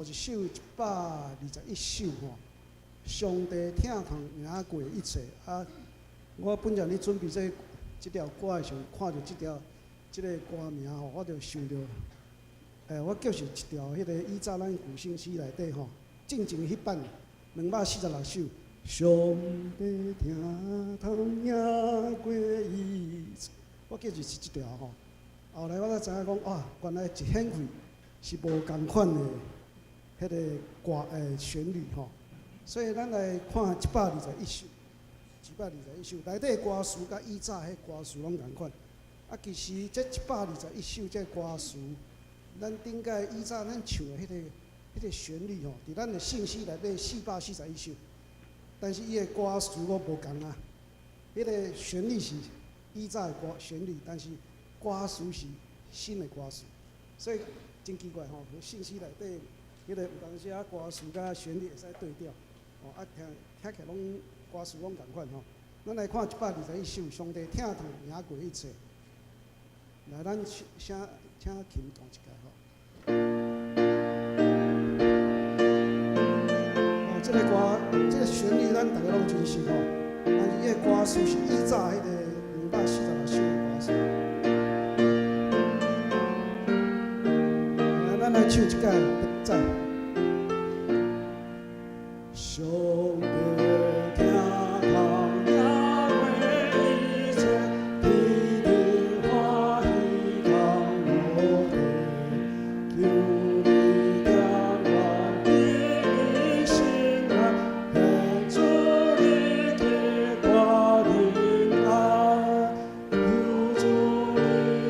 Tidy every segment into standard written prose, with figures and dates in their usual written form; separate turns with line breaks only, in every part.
一首121首吼，上帝疼痛贏過一切啊！我本來咧準備這條歌的時候，看著這個歌名吼，我就想著，我就是一條彼個以早咱舊聖詩內底吼，進前彼版246首，上帝疼痛贏過一切，我記住是這條吼。後來我才知影講，哇，原來一顯開是無仝款的。彼個歌旋律吼，所以咱來看一百二十一首，一百二十一首內底歌詞佮以早彼歌詞攏仝款。啊，其實這一百二十一首這歌詞，咱頂擺以早咱唱的彼個旋律吼，佇咱的聖詩內底441首，但是伊的歌詞閣無仝啊。彼個旋律是以早的歌旋律，但是歌詞是新的歌詞，所以真奇怪吼，聖詩內底。彼個有當時啊，歌詞佮旋律會使對調，哦啊聽聽起來攏歌詞攏仝款吼。咱來看一百二十一首，上帝疼痛贏過一切。來，咱請請琴彈一下吼。哦，這個歌，這個旋律咱逐个攏真熟吼，但是伊的歌詞是以早彼個246首的歌詞。來，咱來唱一擺，讚。上帝疼痛贏過一切，天頂歡喜同落地，求你疼阮的心內，獻出你的大仁愛，求主你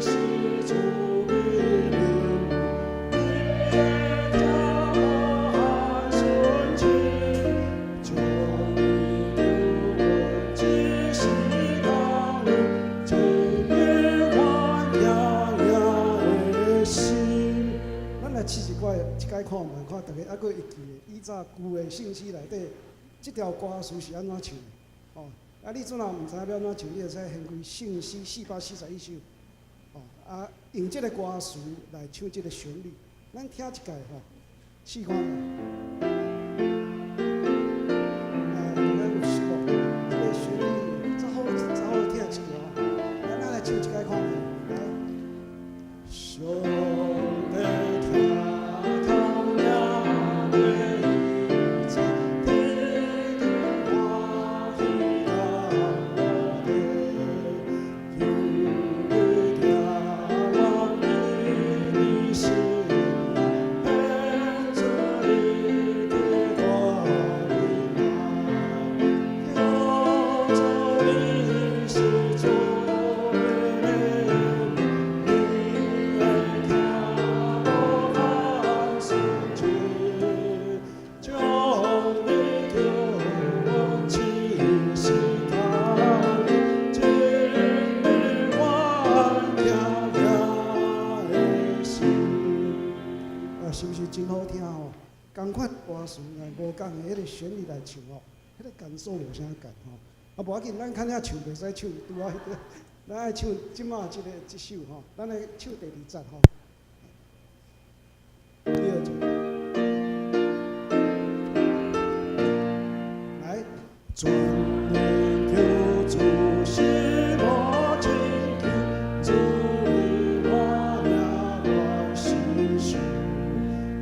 施主的憐憫，你會疼我和純情，將你救阮一世降臨，真永遠疼的心。咱來試一擺，一擺看覓，看逐家猶閣會記得以早舊的聖詩內底，這條歌詞是按怎唱的？哦，啊，你陣若毋知影欲按怎唱，你會使掀開聖詩441首，哦，啊，用這個歌詞來唱這個旋律，咱聽一擺吼，試看覓。啊，大家有熟無？這個旋律真好，真好聽一條吼。咱來唱一擺看覓，來。上帝疼痛贏過一切，天頂歡喜同落地，求你疼阮的心內，獻出你的大仁愛，求主你施主的憐憫，你會疼我和純情，將你救阮一世降臨，真永遠疼的心。啊，是毋是真好聽吼？仝款歌詞，無仝的彼個旋律來唱吼，彼個感受無啥仝吼。啊，無要緊，咱較爾唱袂使唱拄仔彼個，咱愛唱這馬這個這首吼，咱來唱第二節吼。第二節。來，全能救主是我請求，主你我命願施受，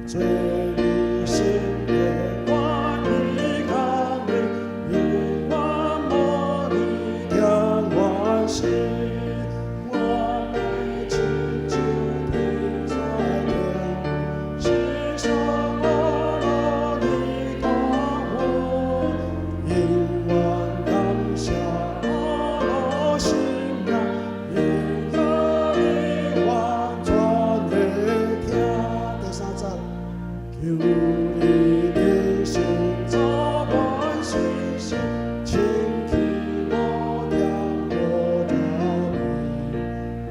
做你心的願意降臨，永遠無你疼阮心，我欲親像天在天，世上無路你看護，永遠感謝我生命，因著你完全的疼。第三節，求你的心做阮信心，清氣無恬無調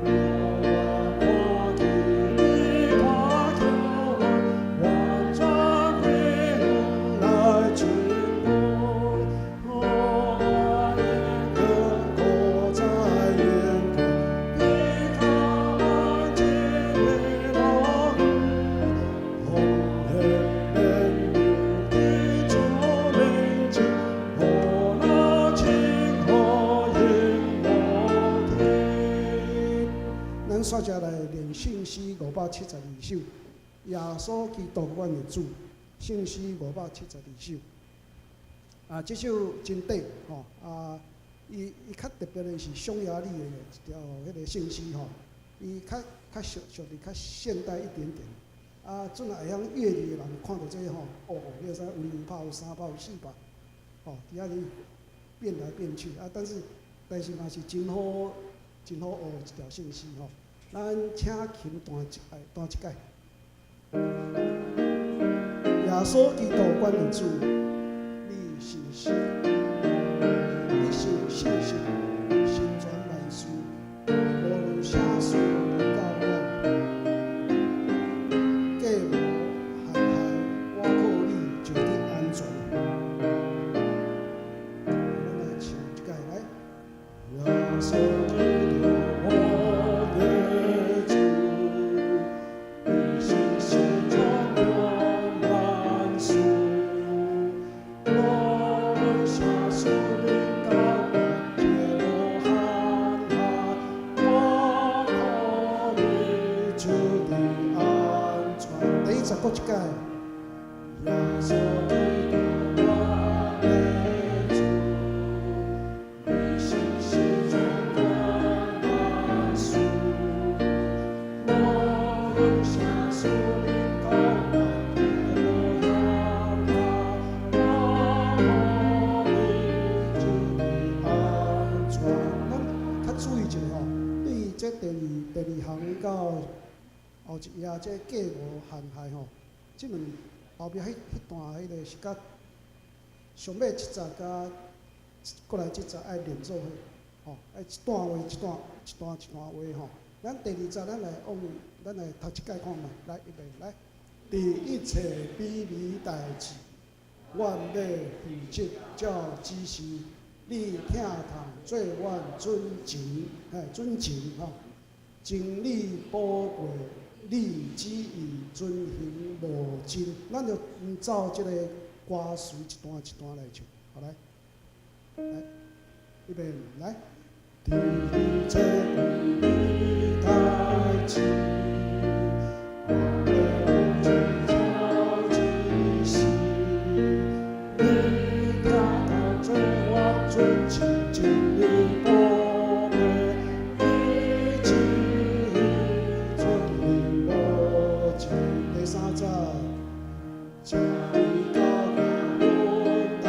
味，我看見你看求我，完全歸來親顧，我的根固在遠古，依靠萬金的樂園，奉獻美572首，耶穌基督阮的主，聖詩572首。啊，這首真短吼，啊，伊較特別的是匈牙利的一條彼个聖詩吼，伊較屬於較現代一點點。啊，陣會曉樂理的人看著這個吼，哦，你會知有兩拍、有三拍、有四拍，吼，佇遐咧變來變去啊，但是嘛是真好，真好學一條聖詩吼。咱請琴彈一擺，彈一擺。耶穌基督阮的主，你信實，你是信實，心全萬事，無論啥事臨到我，計謀陷害，我靠你就得安全。咱來唱一擺來。耶穌基督我的主，你是成全萬事，無論啥事臨到我，計謀陷害，我靠你就得安全。第一節閣一擺。耶穌基督我的主，你是成全萬事，無論啥事臨到我，計謀陷害，我靠你就得安全。咱較注意一下吼，對這第二行到後一頁這計謀陷害吼，這兩後壁彼段彼个是佮上尾一節佮過來這節愛連做伙，吼，愛一段話一段一段一段話吼。咱第二節咱來往，咱來讀一擺看覓，來預備來。佇一切卑微代誌，阮欲負責照指示，你疼痛做阮準繩，嘿，準繩吼，真理寶貴，你旨意遵行無盡，咱就照這個歌詞一段一段來唱，好來，來，預備來。佇一切卑微代誌，阮欲負責照指示，你疼痛做阮準繩，真理寶貴，你旨意遵行無盡。第三節，請你到阮代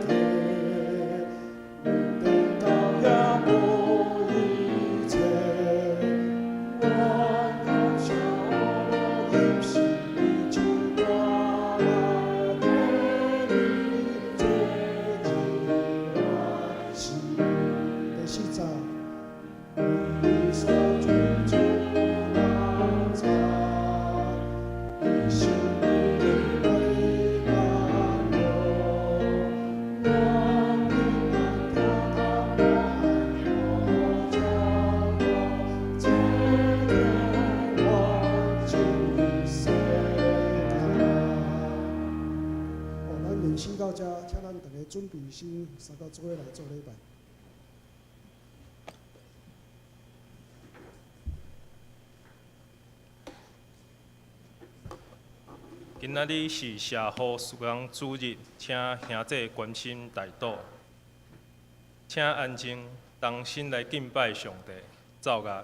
替，阮顛倒也無一切，阮感謝你是主帶來的你這一是。第四節，你所主主人在，你心裡為歡樂，願平安疼痛無害無將我這天完全世界。哦，咱練習到這，請咱逐家準備心，三個做伙來做禮拜。
今仔日是社福事工主日，請兄弟關心代禱，請安靜，同心來敬拜上帝，奏樂。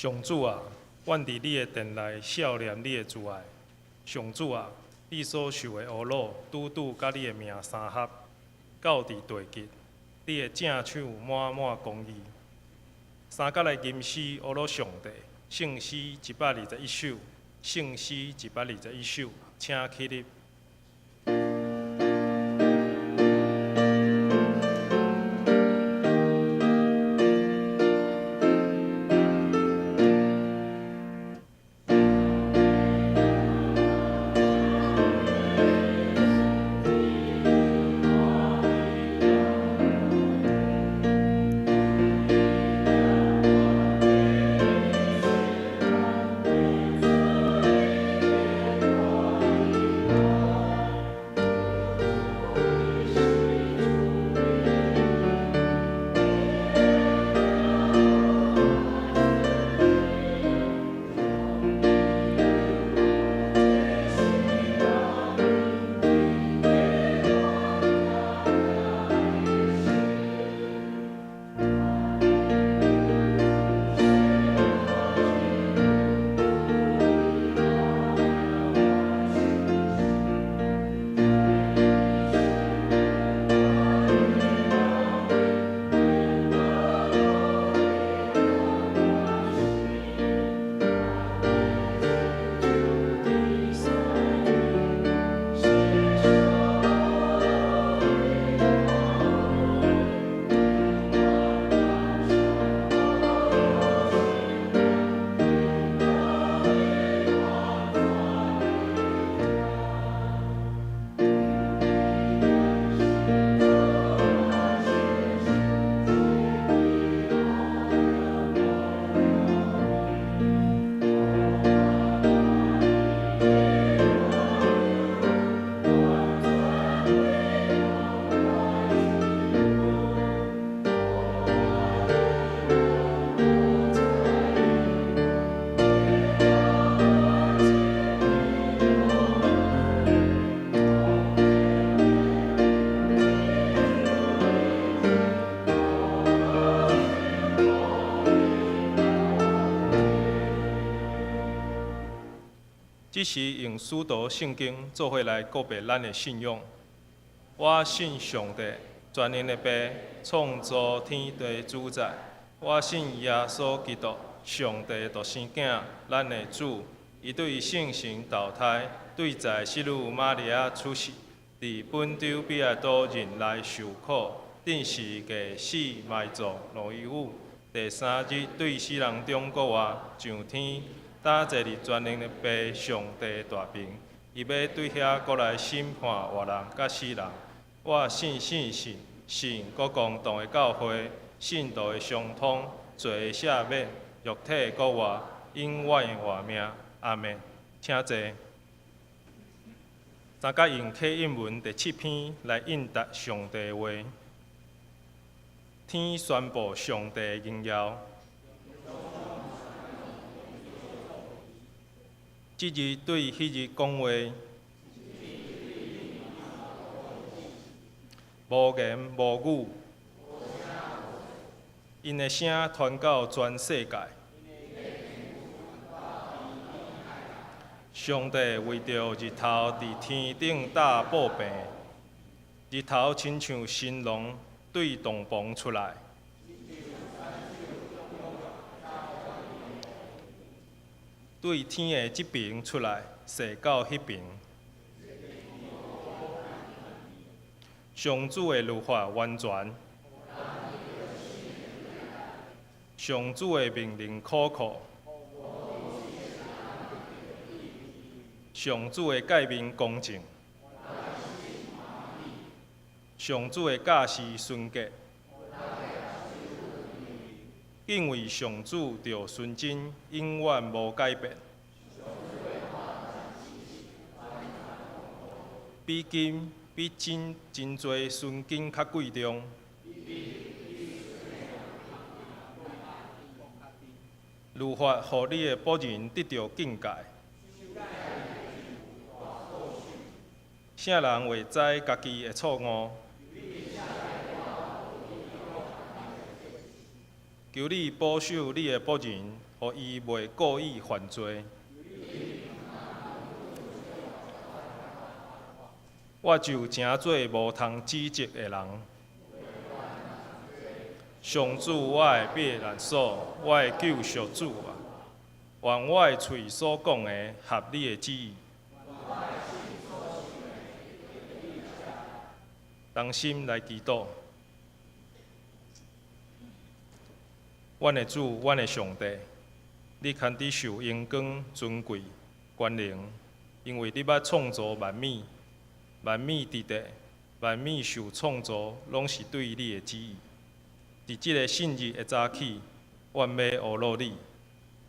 上主啊，阮佇你的殿內數念你的慈愛。上主啊，你所受的侮辱，拄拄佮你的名相合，到佇地極，你的正手滿滿公義。三角來吟詩呵咾上帝，聖詩121首，聖詩121首，請起立。這時用使徒聖經做伙來告白咱的信仰。我信上帝，全能的父，創造天地主宰。我信耶穌基督，上帝獨生囝，咱的主。伊對聖神投胎，對在聖女瑪利亞出世，佇本丟彼拉多忍耐受苦，釘十字架死埋葬，落於雨。第三日對死人中復活，上天。搭坐佇全能的父上帝大爿，伊欲對遐閣來審判活人佮死人。我信聖神，信各共同的教會，聖徒的相通，罪的赦免，肉體的復活，永遠的活命。阿們。請坐。大家用啟應文第七篇來應答上帝的話。天宣布上帝的榮耀。這日對彼日講話，無言無語，𪜶的聲傳到全世界。上帝為著日頭佇天頂搭布棚，日頭親像新郎對帳篷出來。對天的這爿出來，踅到彼爿。上主的律法完全，上主的命令可靠，上主的誡命公正，上主的教示純潔。敬畏上主著純真，永遠無改變。比金比真真濟純金較貴重。律法予你的僕人得著境界。啥人會知家己的錯誤？求你保守你的僕人，予伊袂故意犯罪。我就成做無通指責的人。上主，我的避難所，我的救贖主啊！願我的喙所講的合你的旨意。同心來祈禱。阮的主，阮的上帝，你堪得受榮光、尊貴、權能，因為你捌創造萬物，萬物佇地，萬物受創造，攏是對你的旨意。佇這个聖日的早起，阮欲呵咾你，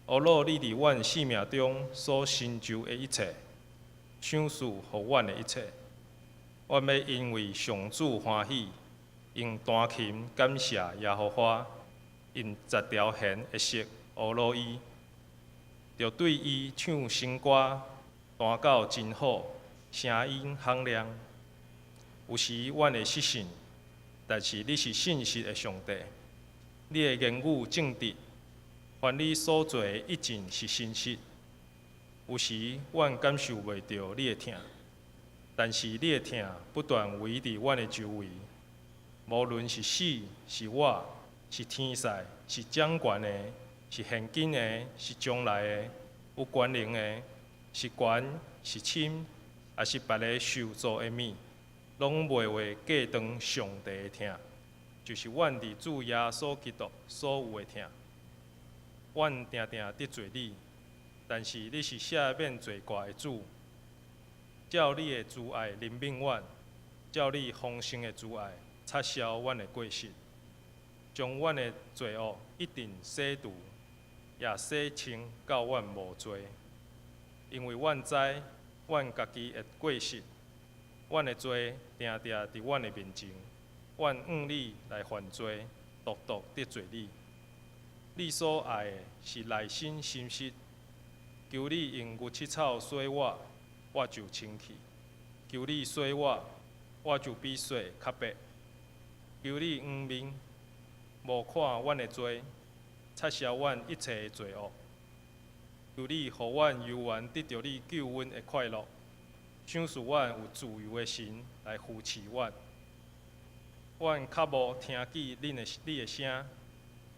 呵咾你佇阮生命中所成就的一切，賞賜予阮的一切。阮欲因為上主歡喜，用彈琴感謝耶和華，用十條弦的瑟呵咾伊，著對伊唱新歌，彈到真好，聲音響亮。有時阮會失信，但是你是信實的上帝，你的言語正直，凡你所做的一定是信實。有時阮感受袂著你的疼，但是你的疼不斷圍佇阮的周圍。無論是死是活，是天使，是掌權的，是現今的，是將來的，有權能的，是懸是深，抑是別个受造的物，攏袂會隔斷上帝的疼，就是阮佇主耶穌基督所有的疼。阮定定得罪你，但是你是赦免罪過的主，照你的慈愛憐憫阮，照你豐盛的慈愛擦消阮的過失，將阮的罪惡一定洗除，也洗清到阮無罪。因為阮知阮家己的過失，阮的罪定定佇阮的面前，阮向你來犯罪，獨獨得罪你。你所愛的是內心誠實，求你用牛膝草洗我，我就清氣；求你洗我，我就比雪較白。求你仰面無看阮的罪，擦消阮一切的罪惡。求你予阮猶原得著你救恩的快樂，賞賜阮有自由的神來扶持阮。阮較無聽見你的聲，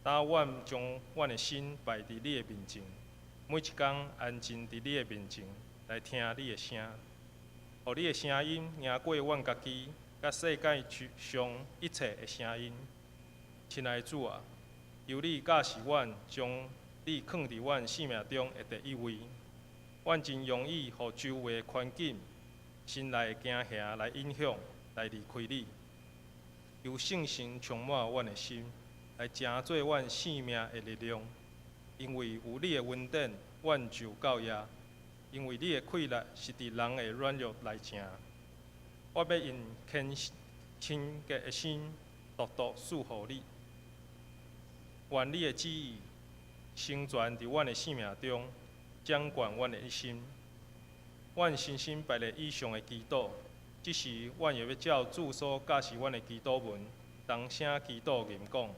當阮將阮的心擺佇你的面前，每一工安靜佇你的面前來聽你的聲，予你的聲音贏過阮家己佮世界上一切的聲音。親愛的主啊，求你教示阮將你囥佇阮生命中的第一位。阮真容易予周圍的環境、心內的驚嚇來影響，來離開你。求聖神充滿阮的心，來成做阮生命的力量。因為有你的恩典，阮就夠額。因為你的氣力是佇人的軟弱來成。我欲用虔清潔的心，獨獨侍奉你。願你的旨意成全佇阮的生命中，掌管阮的一生。阮深信別个以上的祈禱，這時阮會欲照主所教示阮的祈禱文，同聲祈禱吟講。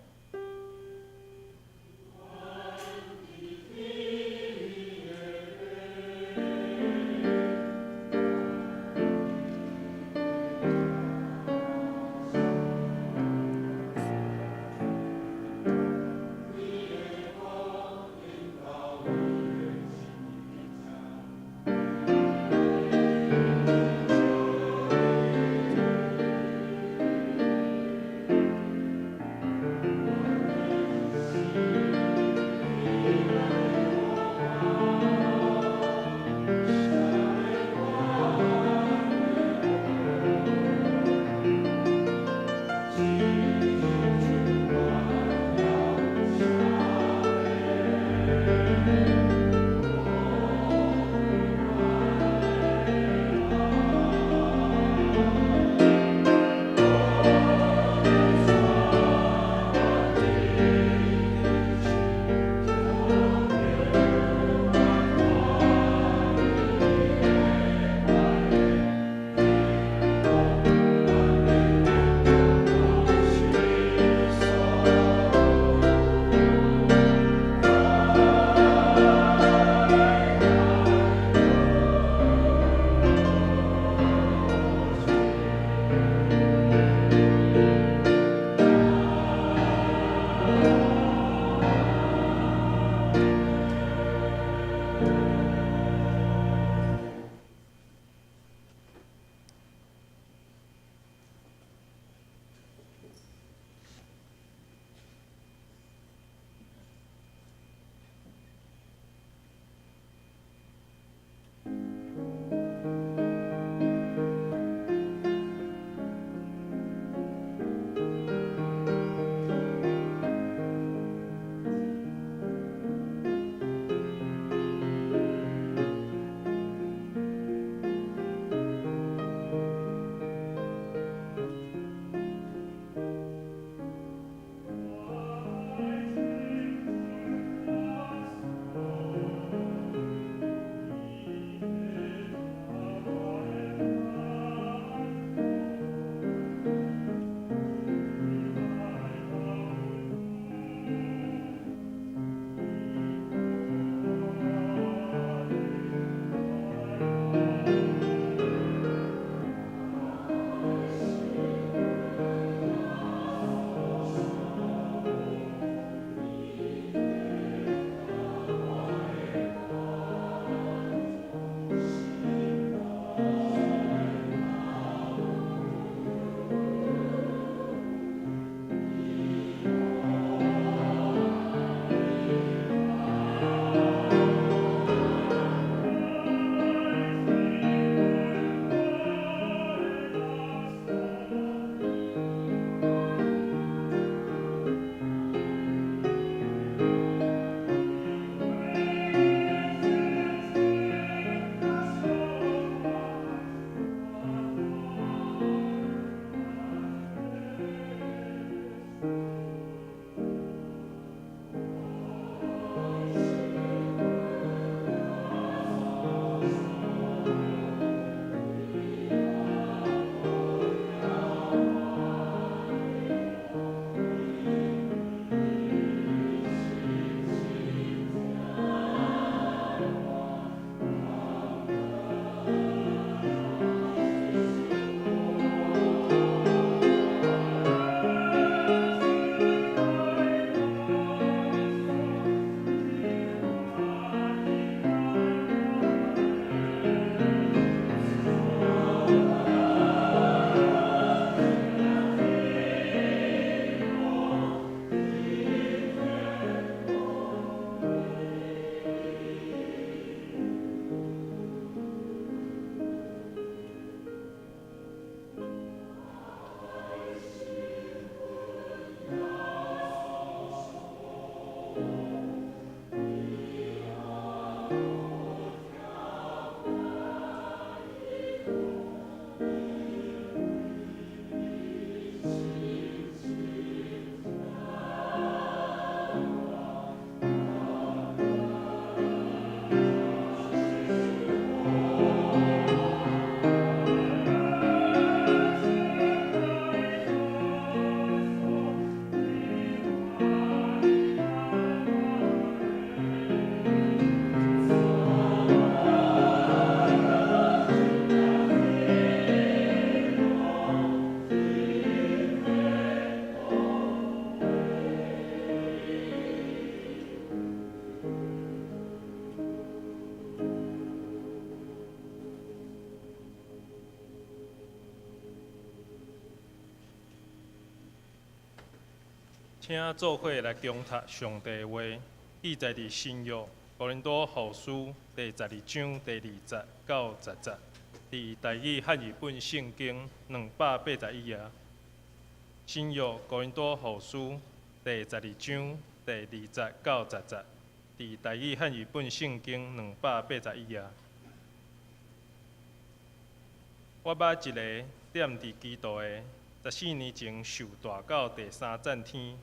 請做伙來恭讀上帝話，記載佇新約哥林多後書第十二章第二節到十節，佇台語漢語本聖經281頁。新約哥林多後書第十二章第二節到十節，佇台語漢語本聖經281頁。我捌一個踮佇基督的，14年前受帶到第三層天，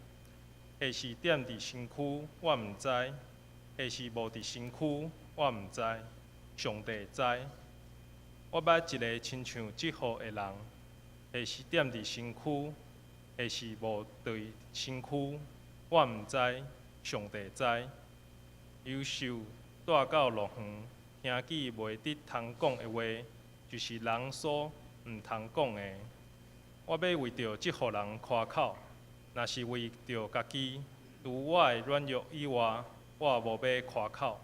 或是踮佇身軀，我毋知；或是無佇身軀，我毋知。上帝知。我捌一個親像這號的人，或是踮佇身軀，或是無佇身軀，我毋知。上帝知。伊受帶到樂園，聽見袂得通講的話，就是人所毋通講的。我欲為著這號人誇口，若是為著家己，除我的軟弱以外，我無欲誇口。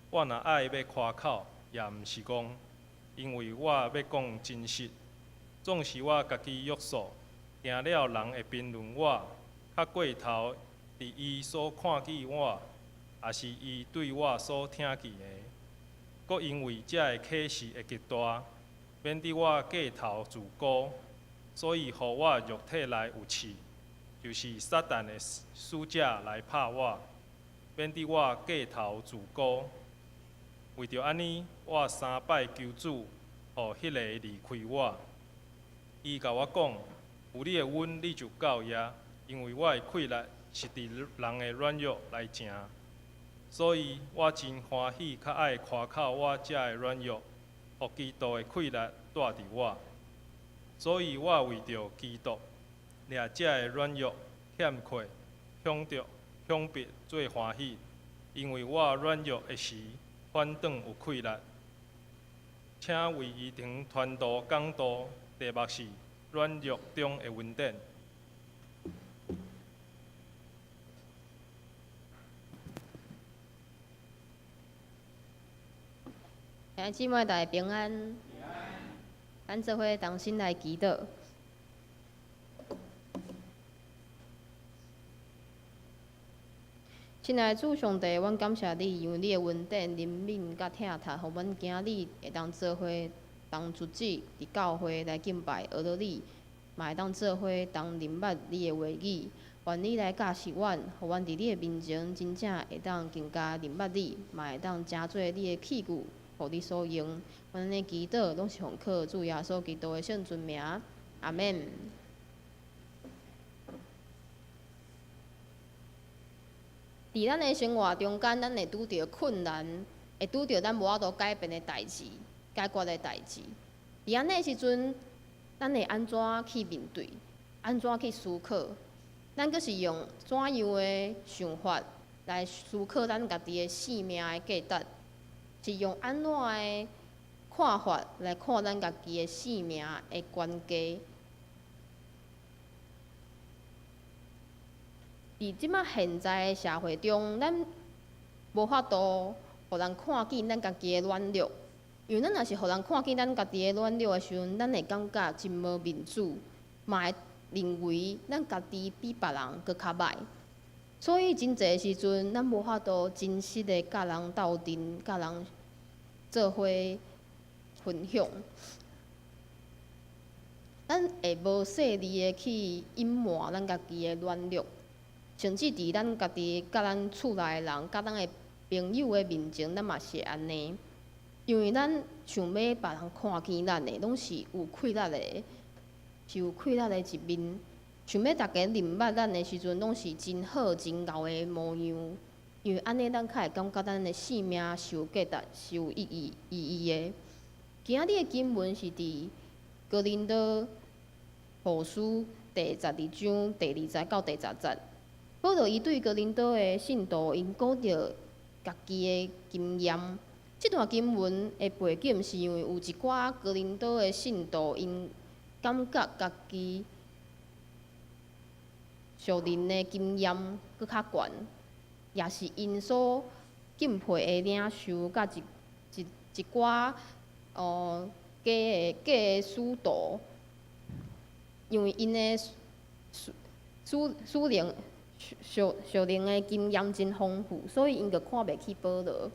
我若愛欲誇口，也毋是戇，因為我欲講真實。總是我家己約束，驚了人會評論我，較過頭佇伊所看見我，抑是伊對我所聽見的。閣因為這个啟示會極大，免得我過頭自高，所以予我肉體內有刺，就是撒旦的使者來拍我，免得我過頭自高。為著按呢，我三擺求主，予彼个離開我。伊共我講：有你的恩，你就夠矣，因為我的氣力是佇人的軟弱來成。所以我真歡喜，較愛誇口我這个軟弱，予基督的氣力蹛佇我。所以我為著基督，掠這个軟弱、欠缺、恐著、恐逼做歡喜，因為我軟弱的時，反轉有氣力。請為宜庭傳道講道，題目是軟弱中的恩典。
兄弟姊妹大家平安，咱做伙同心來祈禱。親愛的主上帝，阮感謝你，因為你的恩典、憐憫佮疼惜，予阮今日會當做伙同主子佇教會來敬拜，學著你，嘛會當做伙同認捌你的話語。願你來教示阮，予阮佇你的面前真正會當更加認捌你，嘛會當成做你的器具，予你所用。阮按呢祈禱，攏是奉靠主耶穌基督的聖尊名。阿們。佇咱的生活中間，咱會拄著困難，會拄著咱無法度改變的代誌、解決的代誌。佇按呢時陣，咱會按怎去面對？按怎去思考？咱閣是用怎樣的想法來思考咱家己的生命的價值？是用按怎的看法來看咱家己的生命的懸低？佇這擺現在的社會中，咱無法度予人看見咱家己的軟弱，因為咱若是予人看見咱家己的軟弱的時陣，咱會感覺真無面子，嘛會認為咱家己比別人閣較䆀。所以真濟時陣，咱無法度真實的佮人鬥陣，佮人做伙分享。咱會無細膩的去隱瞞咱家己的軟弱，甚至佇咱家己、佮咱厝內的人、佮咱的朋友的面前，咱嘛是會按呢。因為咱想欲別人看見咱的，攏是有氣力的，是有氣力的一面。想欲逐家認捌咱的時陣，攏是真好、真𠢕的模樣。因為按呢，咱較會感覺咱的生命是有價值、是有意義、意義的。今仔日的經文是佇哥林多後書第十二章第二節到第十節。保羅伊對哥林多的信徒，𪜶講著家己的經驗。這段經文的背景是因為有一寡哥林多的信徒，𪜶感覺家己屬靈的經驗閣較懸，也是𪜶所敬佩的領袖，佮一一一寡哦假的假的使徒，因為𪜶的屬屬靈屬屬靈的經驗真豐富，所以𪜶就看袂起保羅。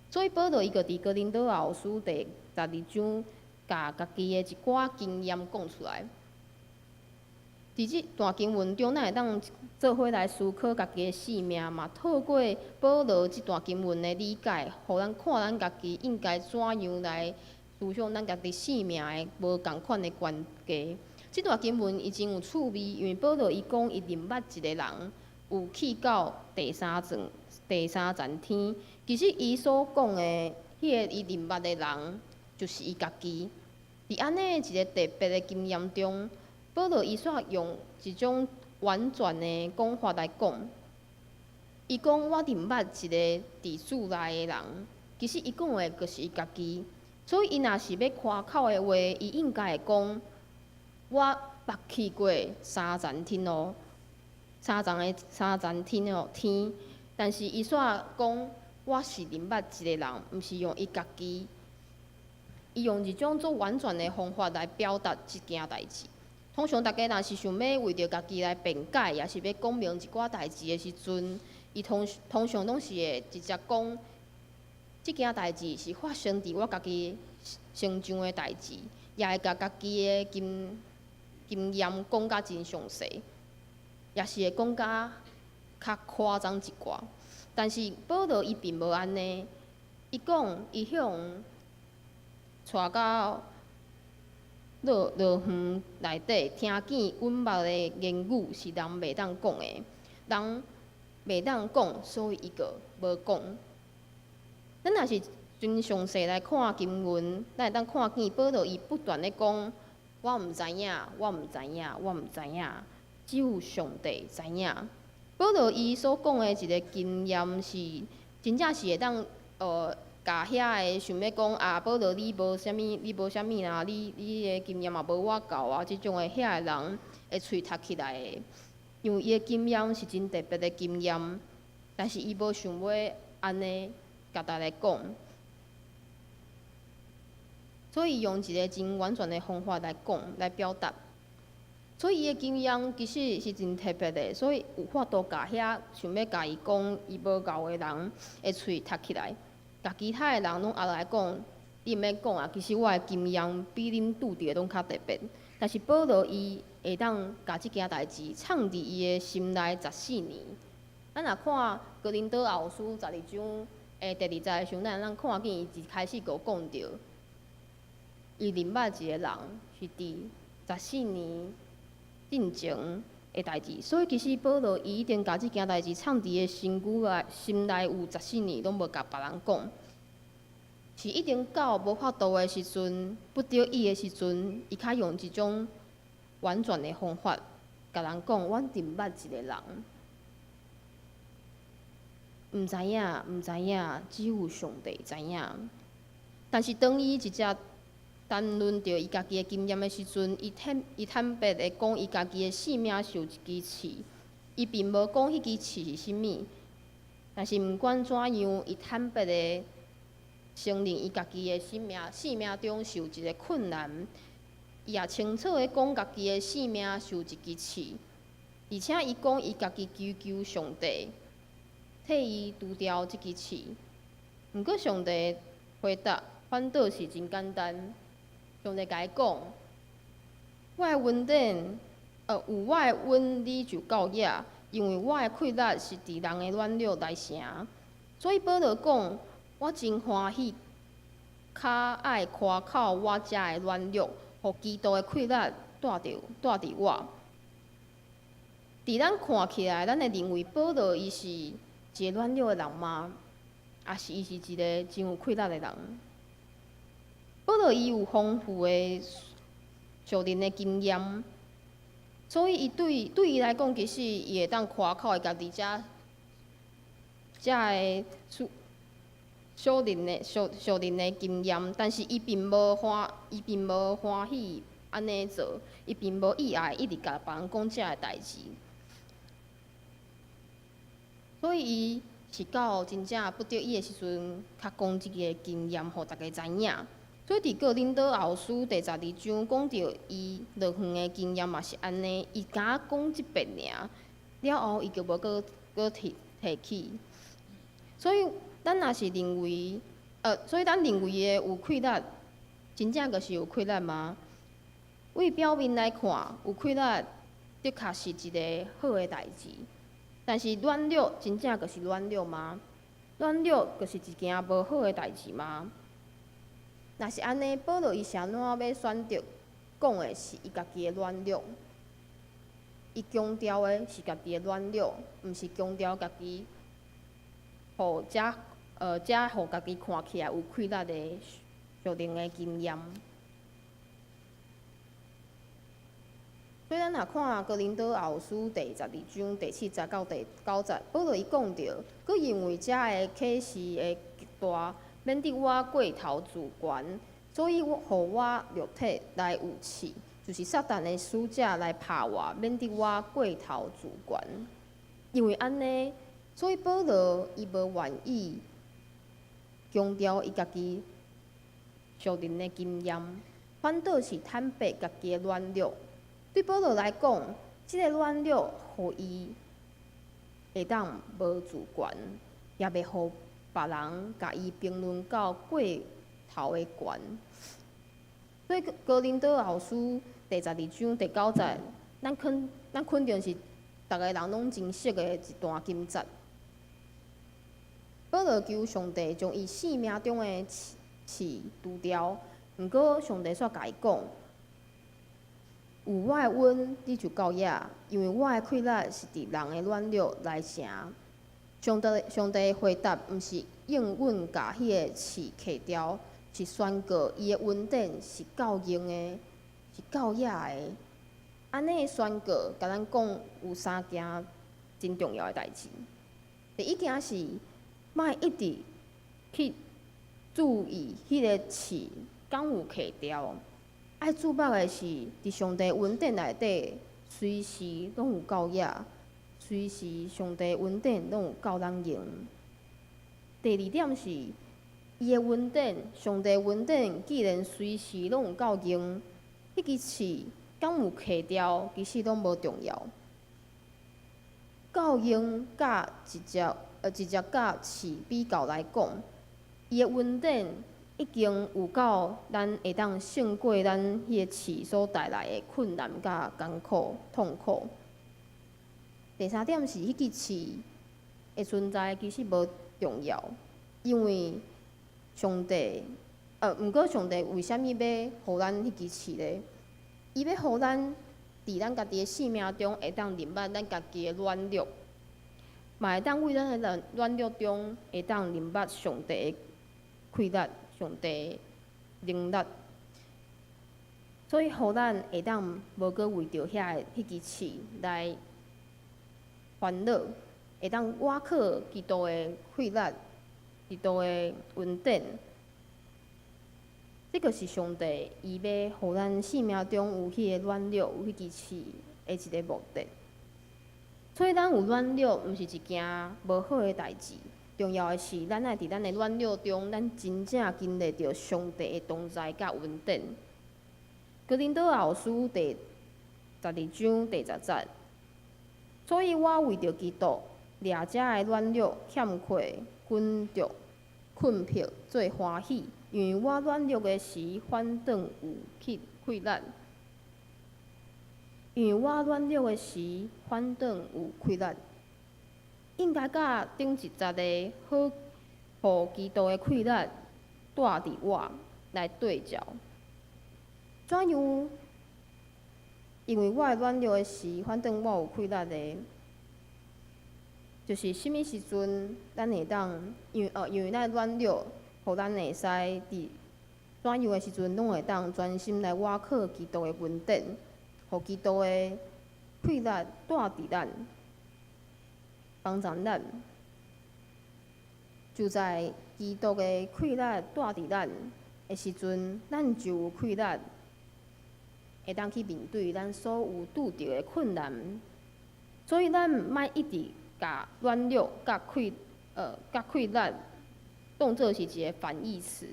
所以保羅伊就佇哥林多後書第十二章，共家己的一寡經驗講出來。佇這段經文中，咱會當做伙來思考家己的性命嘛。透過保羅這段經文的理解，予咱看咱家己應該怎樣來思想咱家己性命的無仝款的關係。這段經文伊真有趣味，因為保羅伊講伊認捌一个人有去到第三層、第三層天。其實伊所講的彼个伊認捌的人，就是伊家己。佇按呢一个特別的經驗中，保羅伊煞用一種婉轉的講法來講。伊講我認捌一个佇主內的人，其實伊講的就是伊家己。所以伊若是欲誇口的話，伊應該會講：我捌去過三層天哦，三層的三層天哦天。但是伊煞講我是認捌一个人，毋是用伊家己，伊用一種足婉轉的方法來表達這件代誌。通常逐家若是想欲為著家己來辯解，抑是欲講明一寡代誌的時陣，伊通通常攏是會直接講，這件代誌是發生佇我家己身上的代誌，也會共家己的經經驗講甲真詳細，也是會講甲較誇張一寡。但是保羅伊並無按呢，伊講伊予人帶到樂樂園內底，聽見阮捌的言語是人袂當講的，人袂當講，所以伊就無講。咱若是真詳細來看經文，咱會當看見保羅伊不斷咧講：我毋知影，我毋知影，我毋知影，只有上帝知影。保羅伊所講的一个經驗是，真正是會當共遐个想欲講啊，保羅你無啥物，你無啥物啦，你你的經驗嘛無我夠啊，這種的遐个人會喙窒起來的，因為伊的經驗是真特別的經驗，但是伊無想欲按呢共大家講，所以用一个真婉轉的方法來講，來表達。所以伊的經驗其實是真特別的，所以有法度共遐想欲共伊講伊無夠的人的喙窒起來，共其他的人攏後來講，你毋免講啊，其實我的經驗比恁拄著的攏較特別。但是保羅伊會當共這件代誌藏佇伊的心內十四年。咱若看哥林多後書十二章的第二節的時陣，咱會當看見伊一開始就講著，伊認捌一個人是佇十四年進前的代誌，所以其實保羅伊已經共這件代誌藏佇伊的身軀內、心內有十四年，攏無共別人講，是一直到無法度的時陣，不得已的時陣，伊較用這種婉轉的方法，共人講，阮認捌一个人，毋知影，毋知影，只有上帝知影。但是當伊直接談論著伊家己的經驗的時陣，伊坦伊坦白的講，伊家己的性命受一支刺，伊並無講彼支刺是啥物，但是毋管怎樣，伊坦白的承認伊家己的生命性命中受一个困難，伊也清楚的講家己的性命受一支刺，而且伊講伊家己求求上帝替伊除掉這支刺。毋過上帝回答反倒是真簡單，上帝共伊講：我的恩典，有我的恩你就夠額，因為我的氣力是佇人的軟弱來成。所以保羅講，我真歡喜，較愛誇口我遮的軟弱，予基督的氣力帶著帶佇我。佇咱看起來，咱會認為保羅伊是一个軟弱的人嗎？抑是伊是一个真有氣力的人？保羅伊有豐富的屬靈的經驗，所以伊對對伊來講，其實伊會當誇口伊家己遮遮个屬屬靈的屬屬靈的經驗，但是伊並無歡，伊並無歡喜按呢做，伊並無意愛一直共別人講遮个代誌，所以伊是到真正不得已的時陣，較講這个經驗，予大家知影。所以佇哥林多後書第十二章講著伊樂園的經驗嘛是按呢，伊敢若講一遍爾。了後，伊就無閣閣提提起。所以，咱若是認為，所以咱認為的有氣力，真正就是有氣力嗎？為表面來看，有氣力的確是一个好的代誌。但是軟弱真正就是軟弱嗎？軟弱就是一件無好的代誌嗎？若是按呢，保羅伊是按怎欲選擇講的是伊家己的軟弱？伊強調的是家己的軟弱，毋是強調家己，予遮遮予家己看起來有氣力的屬靈的經驗。所以咱若看哥林多後書第十二章第七節到第九節，保羅伊講著，閣因為遮的啟示的極大，免得我過頭自懸，所以我予我肉體來有刺，就是撒旦的使者來拍我，免得我過頭自懸。因為按呢，所以保羅伊無願意強調伊家己屬靈的經驗，反倒是坦白家己的軟弱。對保羅來講，這个軟弱予伊會當無自懸，也袂予別人共伊評論到過頭的懸。所以哥林多後書第十二章第九節，咱肯定是逐个人攏真熟的一段經節。保羅求上帝將伊生命中的刺刺除掉，毋過上帝煞共伊講：有我的恩，你就夠額，因為我的氣力是佇人的軟弱來成。上帝回答，毋是應允共彼个刺去掉，是宣告伊的恩典是夠用的，是夠額的。按呢宣告，共咱講有三件真重要的代誌。第一件是，莫一直去注意彼个刺敢有去掉。愛注目的是，佇上帝恩典內底，隨時攏有夠額，隨時上帝恩典攏有夠咱用。第二點是，伊的恩典，上帝恩典，既然隨時攏有夠用，彼支刺敢有去掉，其實攏無重要。夠用佮直接佮刺比較來講，伊的恩典已經有夠咱會當勝過咱彼个刺所帶來的困難佮艱苦痛苦。第三點是，彼支刺的存在其實無重要，因為上帝，毋過上帝為啥物欲予咱彼支刺咧？伊欲予咱佇咱家己的生命中會當認捌咱家己的軟弱，嘛會當為咱的軟弱中會當認捌上帝的氣力、上帝的能力，所以予咱會當無閣為著遐个彼支刺來煩惱，會當倚靠基督的氣力、基督的恩典。這个是上帝伊欲予咱生命中有彼个軟弱、有彼支刺的一个目的。所以咱有軟弱，毋是一件無好的代誌。重要的是，咱愛佇咱的軟弱中，咱真正經歷著上帝的同在佮恩典。哥林多後書第十二章第十節。所以我為著基督，掠遮的軟弱、欠缺、困著、困迫，做歡喜，因為我軟弱的時，反轉有氣氣力。因為我軟弱的時，反轉有氣力。應該佮頂一節的好，予基督的氣力帶佇我來對照。怎樣？因為我的軟弱的時，反轉我有氣力的，就是啥物時陣，咱會當因為咱軟弱，予咱會使佇怎樣的時陣，攏會當專心來倚靠基督的恩典，予基督的氣力帶佇咱，幫助咱。就在基督的氣力帶佇咱的時陣，咱就有氣力，會當去面對咱所有拄著的困難。所以咱莫一直共軟弱佮氣力當做是一个反義詞。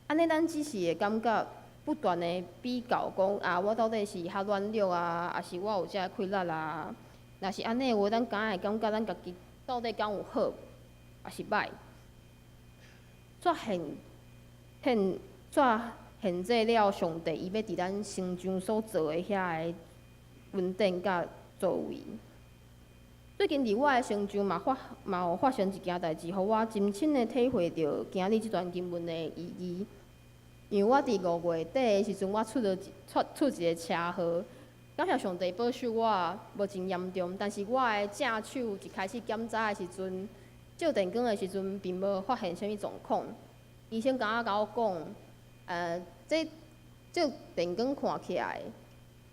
按呢，咱只是會感覺不斷的比較講啊，我到底是較軟弱啊，抑是我有遮氣力啊？若是按呢的話，咱敢會感覺咱家己到底敢有好，抑是䆀？煞現現煞限制了上帝伊欲佇咱身上所做的遐个恩典佮作為。最近佇我的身上嘛發嘛有發生一件代誌，予我深深的體會著今日這段經文的意義。因為我佇5月底的時陣，我出了出出一個車禍，感謝上帝保守我無真嚴重，但是我的正手一開始檢查的時陣，照電光的時陣，並無發現啥物狀況。醫生敢若共我講，這照電光看起來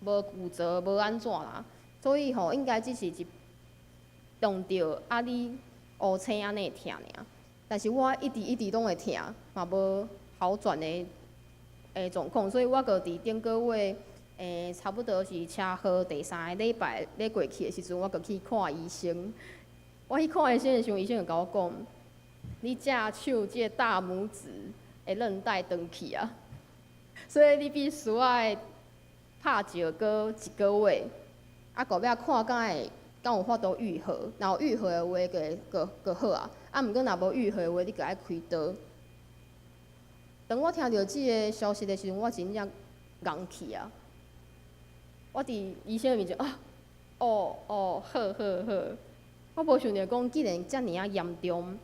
無骨折，無按怎啦，所以吼應該只是一撞著啊，你烏青按呢會疼爾。但是我一直一直攏會疼，嘛無好轉的狀況，所以我閣佇頂個月，差不多是車禍第三个禮拜咧過去的時陣，我閣去看醫生。我去看醫生的時陣，醫生就共我講：你正手這个大拇指的韌帶斷去啊，所以你必須愛拍石膏一個月，啊，後尾看敢會敢有法度愈合，若有愈合的話，就會閣閣好啊。啊，毋過若無愈合的話，你就愛開刀。當我聽著這个消息的時陣，我真正戇去啊！我佇醫生的面前啊，哦哦，好好好，我無想著講竟然遮爾仔嚴重，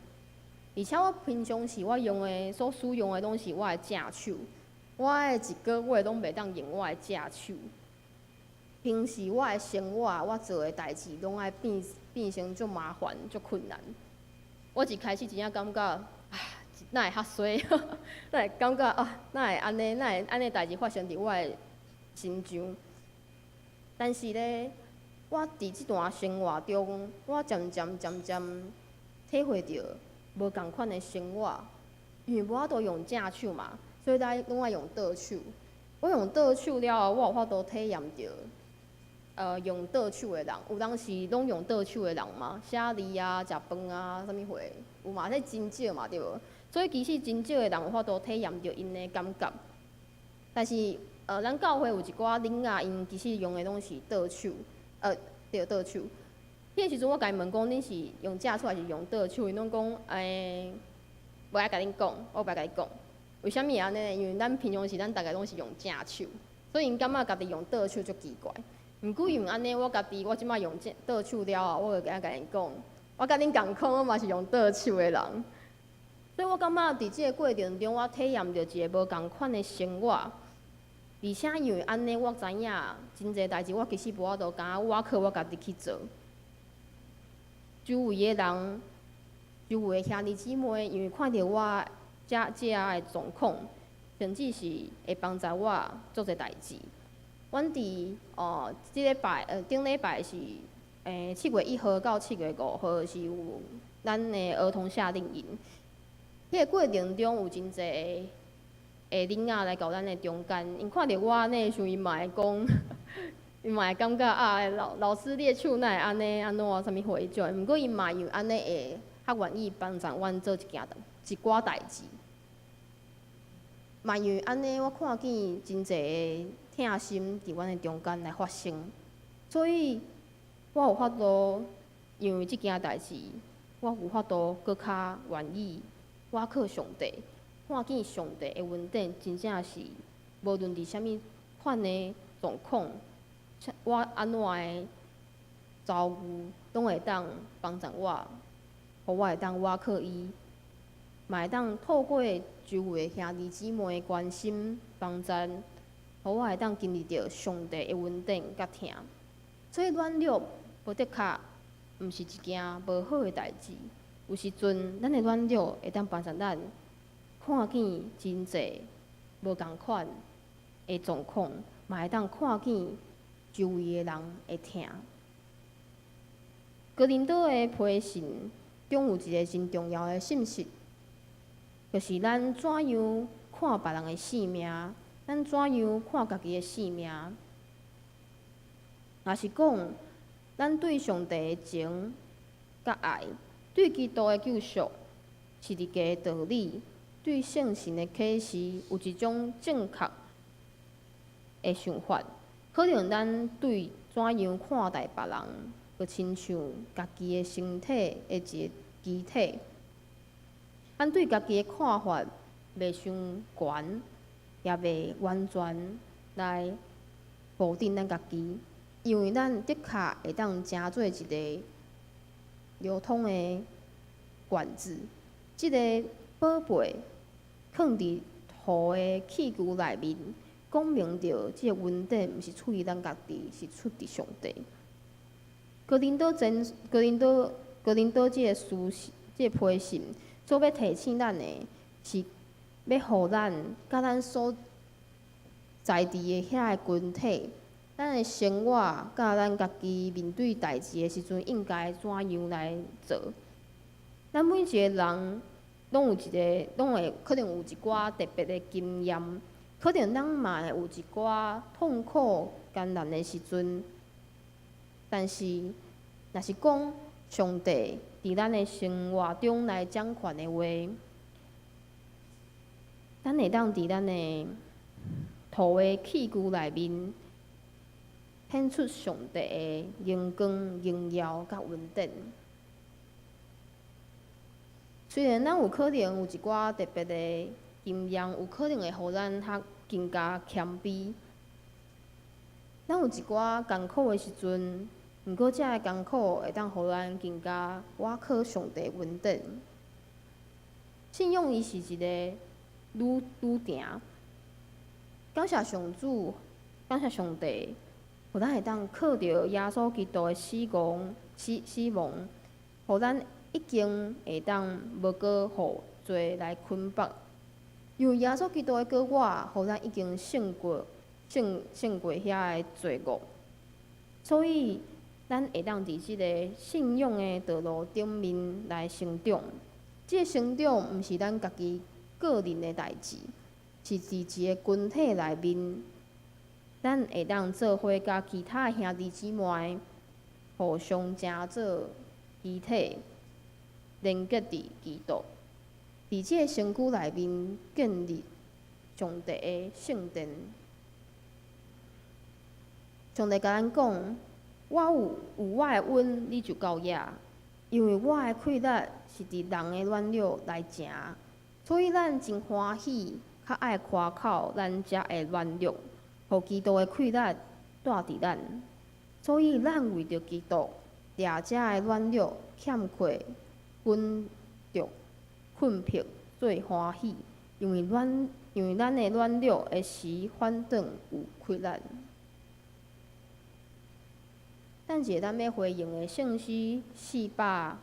而且我平常時我用的所使用的攏是我的正手，我的一個月攏袂當用我的正手。平時我的生活，我做的代誌攏愛變變成足麻煩、足困難。我一開始真正感覺，啊，哪會遐衰？哪會感覺啊？哪會按呢？哪會按呢代誌發生佇我的身上？但是咧，我佇這段生活中，我漸漸漸漸體會著無仝款的生活，因為無法度用正手嘛，所以咱攏愛用倒手。我用倒手了後，我有法度體驗著，用倒手的人，有當時攏用倒手的人嘛，寫字啊、食飯啊，啥物貨有嘛？這真少嘛，對無？所以其實真少的人有法度體驗著𪜶的感覺。但是，咱教會有一寡囡仔，𪜶其實用的攏是倒手，對，倒手。彼個時陣我共𪜶問講，恁是用正手還是用倒手？𪜶攏講，無愛共恁講，我無愛共你講。為啥物按呢？因為咱平常時咱逐个攏是用正手，所以𪜶感覺家己用倒手足奇怪。毋過因為按呢，我家己我這擺用正倒手了後，我就會共𪜶講，我佮恁仝款，我嘛是用倒手的人。所以我感覺佇這個過程中，我體驗著一个無仝款的生活。而且因為按呢，我知影真濟代誌，我其實無法度敢若我靠我家己去做。周圍的人，周圍的兄弟姊妹，因為看著我遮遮的狀況，甚至是會幫助我做濟代誌。阮佇哦，這禮拜頂禮拜是7月1號到7月5號是有咱的兒童夏令營。彼个過程中有真濟的囡仔來到咱的中間，𪜶看著我按呢時，𪜶嘛會講，𪜶嘛會感覺啊，老老師你的手哪會按呢按怎啥物貨彼種，毋過𪜶嘛因為按呢會較願意幫助阮做一件一寡代誌。嘛因為按呢，我看見真濟的疼心佇阮的中間來發生，所以我有法度因為這件代誌，我有法度閣較願意倚靠上帝，看見上帝的恩典，真正是無論佇啥物款的狀況，我按怎的遭遇，攏會當幫助我，予我會當倚靠伊，嘛會當透過周圍兄弟姊妹的關心幫助，予我會當經歷著上帝的恩典佮疼。所以軟弱無的確毋是一件無好的代誌。有時陣，咱的軟弱會當幫助咱看見真濟無仝款的狀況，嘛會當看見周圍的人的疼。哥林多的批信中有一个真重要的信息，就是咱怎樣看別人的性命，咱怎樣看家己的性命。若是講，咱對上帝的情佮愛，對基督的救贖、十字架的道理，對聖神的啟示，有一種正確的想法，可能咱對怎樣看待別人，就親像家己的身體的一个肢體。咱對家己的看法袂傷懸，也袂完全來否定咱家己，因為咱的確會當成做一个流通的管子。這个寶貝囥佇土的器具內面，講明著這个恩典毋是出於咱家己，是出佇上帝。哥林多前，哥林多，哥林多這个書信，這个批信，所欲提醒咱的是，欲予咱佮咱所在佇的遐个群體，咱的生活佮咱家己面對代誌的時陣，應該怎樣來做？咱每一个人攏有一个，攏會可能有一寡特別的經驗，可能咱嘛會有一寡痛苦艱難的時陣，但是，若是講上帝佇咱的生活中來掌權的話，咱會當佇咱的土的器具內面，顯出上帝的榮光、榮耀佮恩典。雖然咱有可能有一寡特別的經驗，有可能會予咱較更加謙卑。咱有一寡艱苦的時陣，毋過這个艱苦會當予咱更加倚靠上帝恩典。信仰伊是一个旅旅程。感謝上主，感謝上帝，予咱會當靠著耶穌基督的死亡、死死亡，予咱已經會當無閣予罪來捆綁。因為耶穌基督的膏抹，予咱已經勝過、勝勝過遐个罪惡，所以咱會當佇這个信仰的道路頂面來成長。這个成長毋是咱家己個人的代誌，是佇一个群體內面，咱會當做伙佮其他的兄弟姊妹互相成做肢體，連結佇基督，佇這个身軀內面建立上帝的聖殿。上帝共咱講：我有有我的恩，你就夠額，因為我的氣力是佇人的軟弱來成，所以咱真歡喜，較愛誇口咱遮的軟弱，予基督的氣力蹛佇咱。所以咱為著基督，掠遮的軟弱、欠缺、困著、困迫，做歡喜，因為咱的軟弱的時，反轉有氣力。等一下，咱欲回應的聖詩452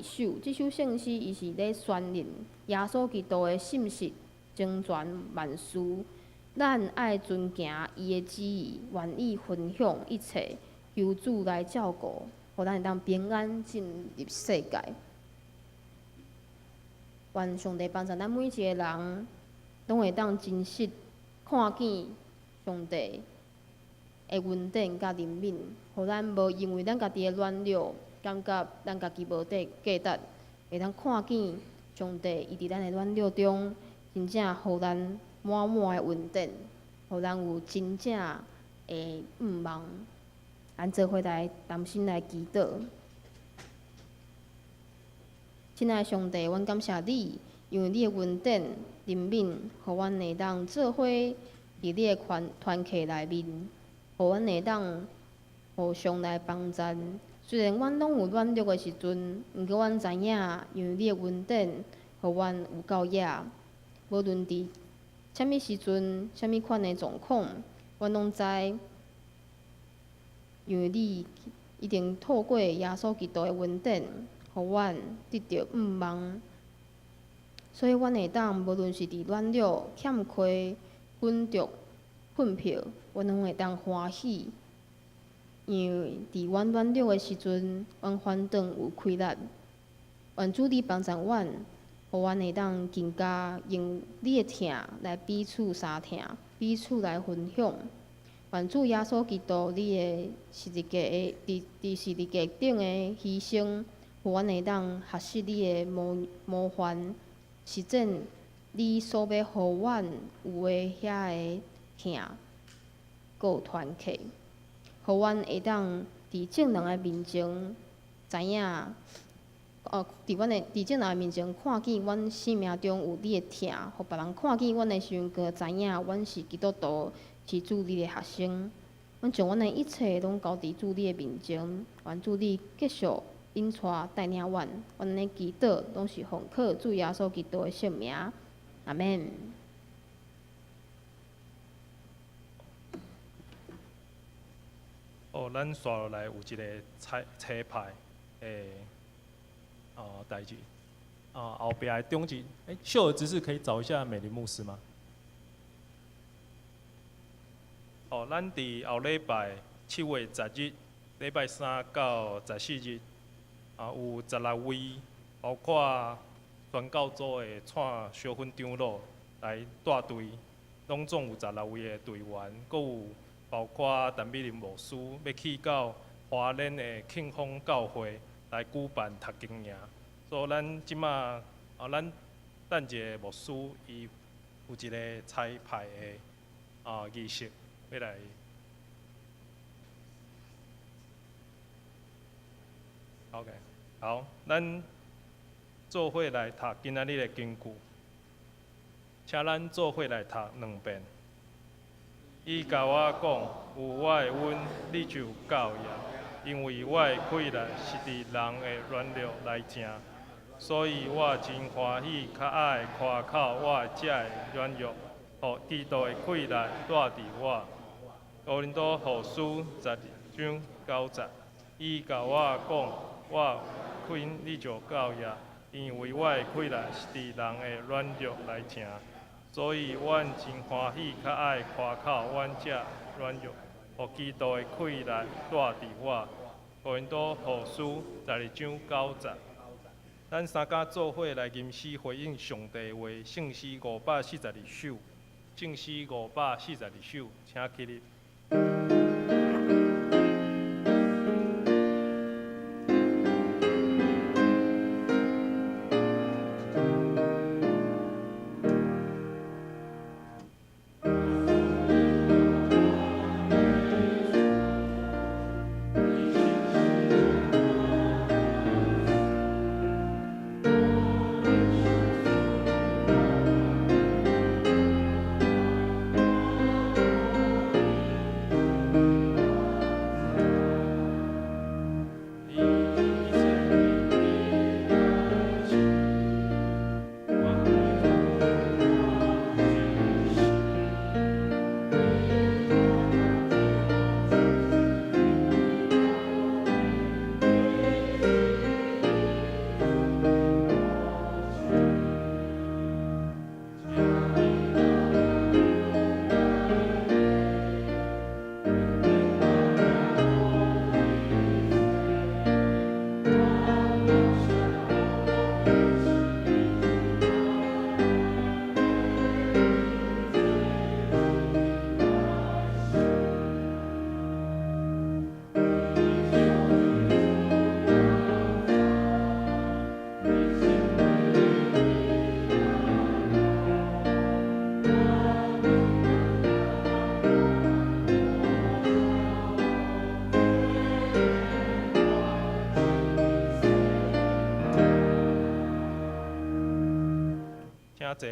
首，這首聖詩伊是咧宣認耶穌基督的信實成全萬事，咱愛遵行伊的旨意，願意分享一切，求主來照顧，予咱會當平安進入世界。願上帝幫助咱每一個人，攏會當真實看見上帝的恩典佮憐憫，予咱無因為咱家己的軟弱，感覺咱家己無價值，會當看見上帝伊佇咱的軟弱中，真正予咱滿滿的恩典，予咱有真正的盼望。咱做伙來同心來祈禱。親愛的上帝，阮感謝你，因為你的恩典、憐憫，予阮會當做伙佇你的團團契內面，予阮會當互相來幫助。雖然阮攏有軟弱的時陣，毋過阮知影，因為你的恩典，予阮有夠額。無論佇啥物時陣、啥物款的狀況，阮攏知，因為你一定透過耶穌基督的恩典，予阮得著盼望。所以，阮會當無論是佇軟弱、欠缺、困著、困迫，阮攏會當歡喜，因為佇阮軟弱的時陣，阮反轉有氣力。願主你幫助阮，予阮會當更加用你的疼來彼此相疼，彼此來分享。願主耶穌基督，你的十字架的佇佇十字架頂的犧牲，予阮會當學習你的模模範，實踐你所欲予阮有的遐个疼，閣有團契。予阮會當佇眾人的面前知影，哦，佇阮的佇眾人的面前看見阮生命中有你的疼，予別人看見阮的時陣，閣知影阮是基督徒，是主你的學生。阮將阮的一切攏交佇主你的面前，願主你繼續引帶帶領阮。阮的祈禱攏是奉靠主耶穌基督的聖名，阿門。
哦，咱紲落來有一个彩彩排的哦代誌。啊，後壁的中級，欸，秀兒執事可以找一下美玲牧師嗎？哦，咱佇後禮拜7月10日，禮拜三到14日，啊，有16位，包括宣教組的蔡小芬長老來帶隊，攏總有十六位的隊員，閣有包括陳美玲牧師欲去到花蓮的慶豐教會來舉辦讀經營，所以咱這馬啊，咱等一下牧師伊有一个彩排的啊儀式欲來。OK，好，咱做伙來讀今仔日的經句，請咱做伙來讀兩遍。伊共我講，有我的恩，你就夠矣，因為我的氣力是佇人的軟弱內成，所以我真歡喜，較愛誇口我的這个軟弱，予基督的氣力住佇我。哥林多後書12章9節，伊共我講，我有恩你就夠矣，因為我的氣力是佇人的軟弱內成。所以，阮真歡喜，較愛誇口阮這軟弱，予基督的氣力住佇我。哥林多後書12章9節，咱三家做伙來吟詩回應上帝的話，聖詩542首，聖詩542首，請起立。請坐。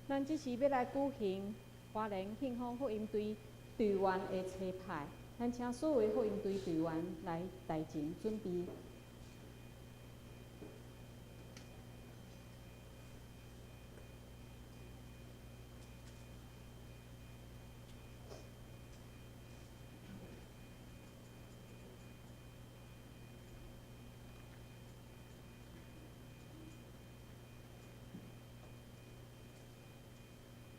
咱這時欲來舉行花蓮慶豐福音隊隊員的彩排，咱請所有福音隊隊員來台前準備。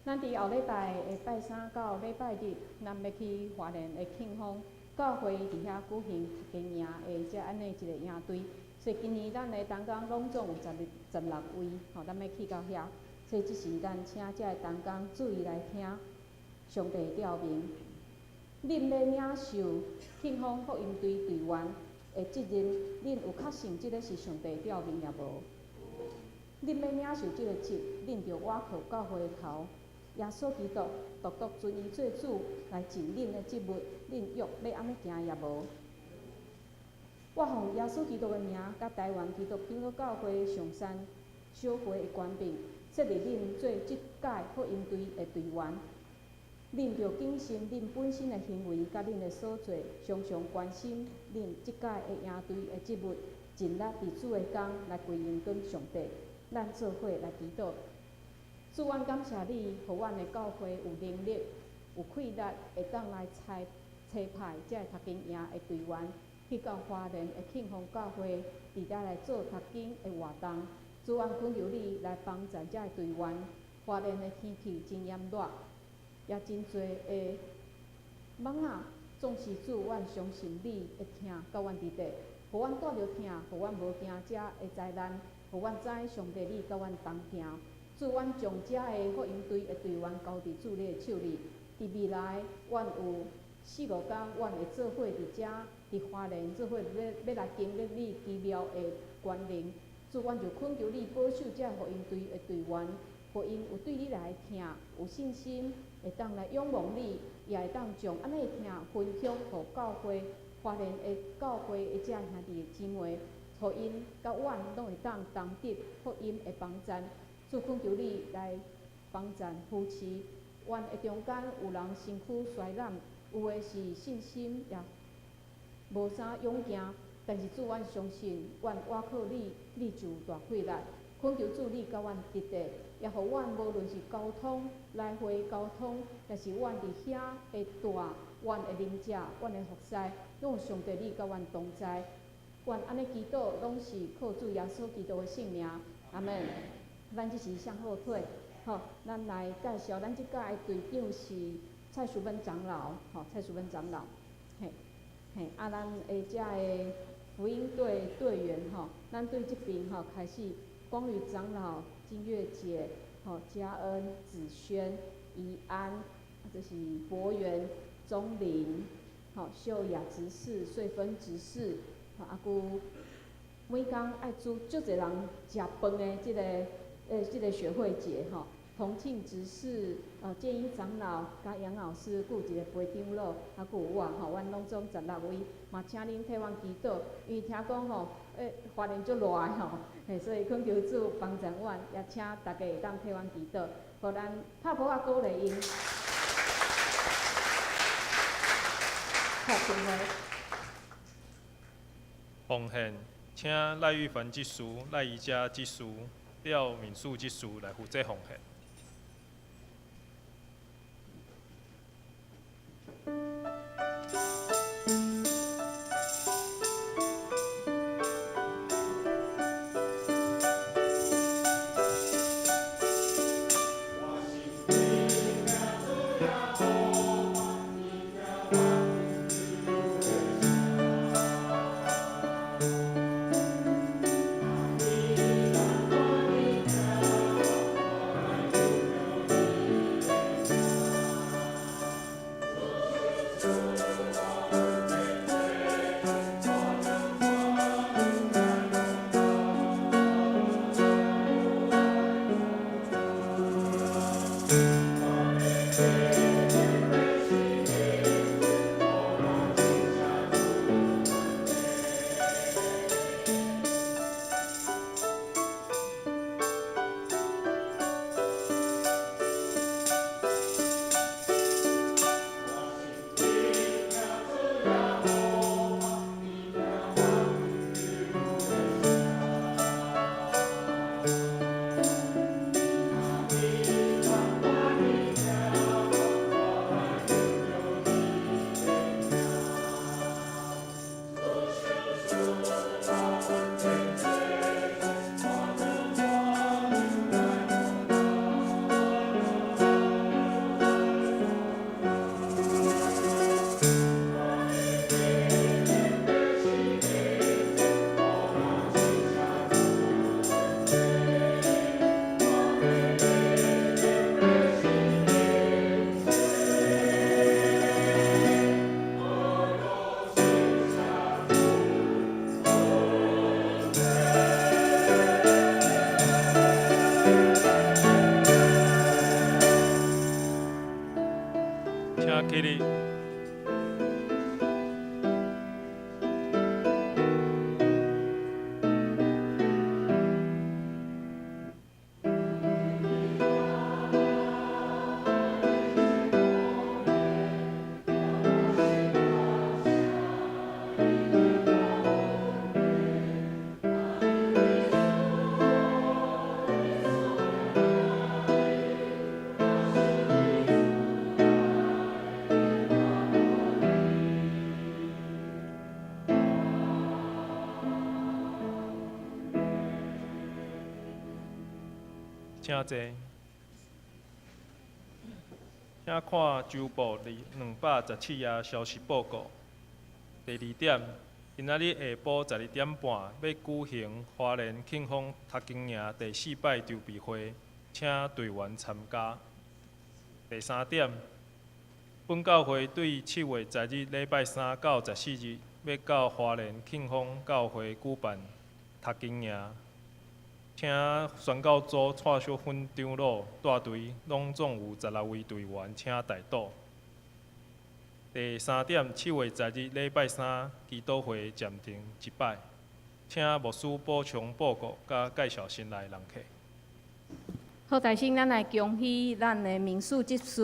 咱佇後禮拜的拜三到禮拜日，咱欲去花蓮的慶豐教會佇遐舉行讀經營的這按呢一个營隊。所以今年咱的同工攏總有16位，吼，咱欲去到遐。所以這時咱請這个同工注意來聽上帝的召命。恁欲領受慶豐福音隊隊員的責任，恁有確信這个是上帝召命也無？恁欲領受這个職，恁著倚靠教會的頭耶穌基督，獨獨尊伊做主來盡恁的職務，恁約欲按呢行也無？我奉耶穌基督的名，佮台灣基督長老教會上山小會的權柄，設立恁做這屆福音隊的隊員。恁著謹慎恁本身的行為，佮恁的所做，常常關心恁這屆的營隊的職務，盡力佇主的工來歸榮光上帝。咱做伙來祈禱。主，阮感謝你，予阮的教會有能力、有氣力，會當來差差派這个讀經營的隊員去到花蓮的慶豐教會，佇遮來做讀經的活動。主，阮懇求你來幫助這个隊員。花蓮的天氣真炎熱，也真濟的蠓仔。總是主，阮相信你會疼佮阮佇咧，予阮帶著疼，予阮無驚這的災難，予阮知上帝你佮阮同行。主，阮將遮的福音隊的隊員交佇主你的手裡。佇未來，阮有四五工，阮會做伙佇遮，佇花蓮做伙欲來經歷你奇妙的權能。主，阮就懇求你保守遮福音隊的隊員，予𪜶有對你來疼，有信心，會當來仰望你，也會當將按呢的疼分享予教會花蓮的教會的遮兄弟姊妹，予𪜶佮阮攏會當同得福音的幫贊。主，懇求你來幫贊扶持，阮的中間有人身軀衰老，有的是信心也無啥勇行，但是主，阮相信，阮倚靠你，你就有大氣力。懇求主你佮阮佇咧，也予阮無論是交通來回交通，抑是阮佇遐的住，阮的啉食，阮的服侍，攏有上帝你佮阮同在。阮按呢祈禱，攏是靠主耶穌基督的聖名，阿們。咱這時向後退，吼，咱來介紹咱這屆的隊長是蔡淑芬長老，吼，蔡淑芬長老，嘿，嘿，啊，咱的遮的福音隊隊員，吼，咱對這邊吼開始，光宇長老、金月姐、吼，嘉恩、子軒、怡安，啊，這是博元、鍾林，吼，秀雅執事、穗芬執事，吼，啊，閣每工愛煮足濟人食飯的這个。這个雪慧姐吼，同慶執事，建英長老，佮楊老師，閣有一個陪長老，啊，閣有我吼，阮攏總16位，嘛請恁替阮祈禱，因為聽講吼，花蓮足熱的吼，嘿，所以懇求主幫助阮，也請大家會當替阮祈禱，予咱拍噗仔鼓勵𪜶。好，謝謝。
奉獻，請賴玉凡執事、賴宜佳執事、廖敏樹執事來負責奉獻。
我
請坐。請看周報217頁消息報告。第二點，今仔日下晡12點半欲舉行花蓮慶豐讀經營第四擺籌備會，請隊員參加。第三點，本教會對7月10日禮拜三到14日，欲到花蓮慶豐教會舉辦讀經營，請宣教組蔡淑芬長老帶隊，攏總有16位隊員，請帶導。第三點，7月10日禮拜三，祈禱會暫停一擺，請牧師補充報告佮介紹新來的人客。
好，大先咱來恭喜咱的民事執事，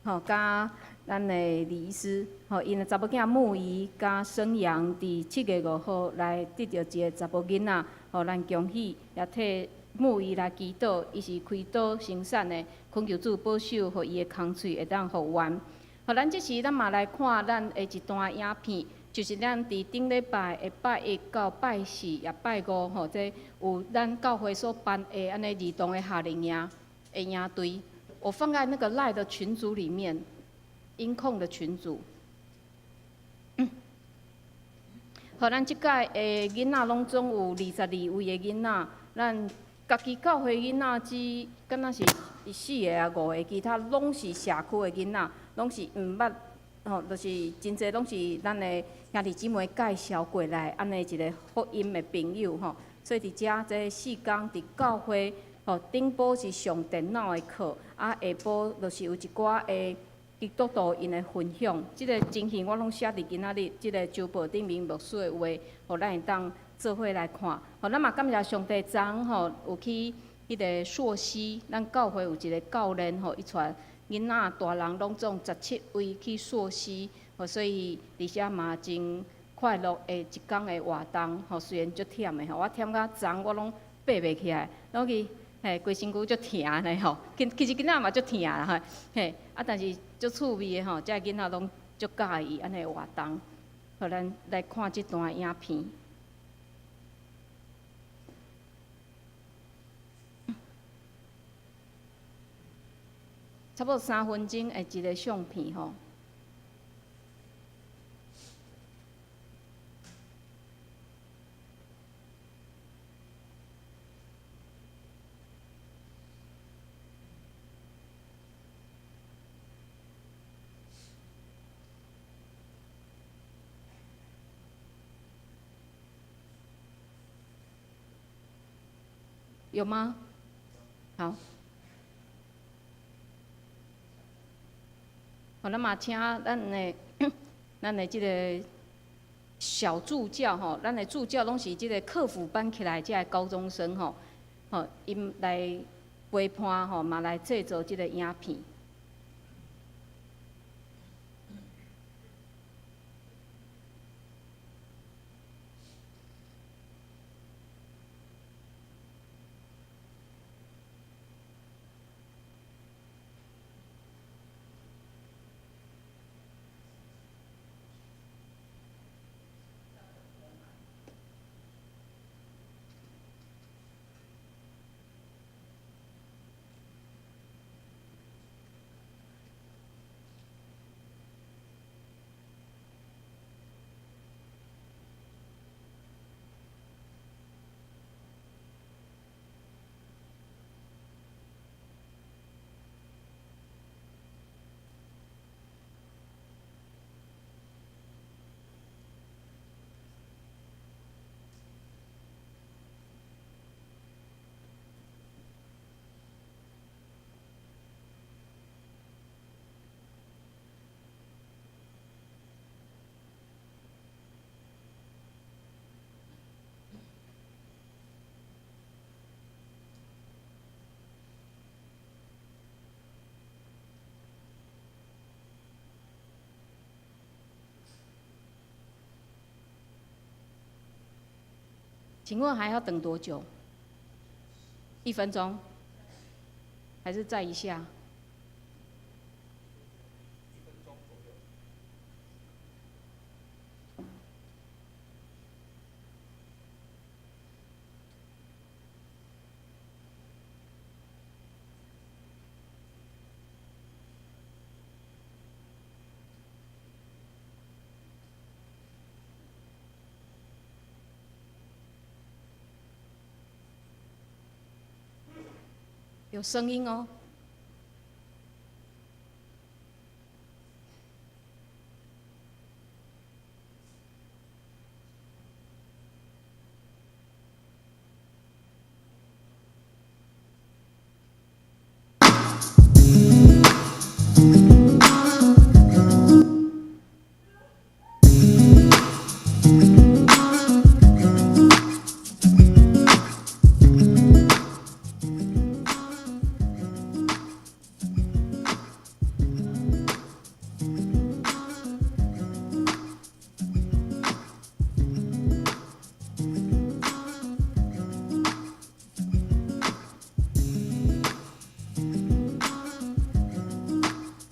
吼，佮咱的李醫師，吼，𪜶的查某囝木儀佮生陽佇7月5號來得著一个查某囡仔，予咱恭喜，也替木儀來祈禱，伊是開刀生產的，懇求主保守，予伊的空喙會當復原。予咱這時，咱嘛來看咱的一段影片，就是咱佇頂禮拜的拜一到拜四，也拜五吼，這有咱教會所辦的按呢兒童的夏令營的營隊，我放在那個 LINE 的群組裡面，音控的群組。予咱這屆的囡仔攏總有22位的囡仔，咱家己教會囡仔只敢若是四个啊五个，其他攏是社區的囡仔，攏是毋捌，吼，就是真濟攏是咱的兄弟姊妹介紹過來，按呢一个福音的朋友吼。所以佇遮這四工佇教會，吼，頂晡是上電腦的課，啊下晡就是有一寡的基督徒𪜶的分享。這个情形我攏寫佇今仔日這个周報頂面牧師的話，予咱會當做伙來看。予咱嘛感謝上帝，昨昏吼有去彼个溯溪，咱教會有一个教練吼，伊帶囡仔大人攏總17位去溯溪，予所以佇遮嘛真快樂的一工的活動，吼，雖然足忝的吼，我忝甲昨昏我攏爬袂起來，攏去嘿規身軀足疼呢吼。其實囡仔嘛足疼啦吼，嘿，啊但是足趣味的吼，這囡仔攏足佮意按呢活動，予咱來看這段影片。差不多3分鐘的一个相片吼。有嗎？好。予咱嘛請咱的這个小助教吼，咱的助教攏是這个課輔班起來這个高中生吼，吼，𪜶來陪伴吼，嘛來製作這个影片。請問還要等多久？1分鐘，還是再一下？
1分鐘左右。
有聲音哦。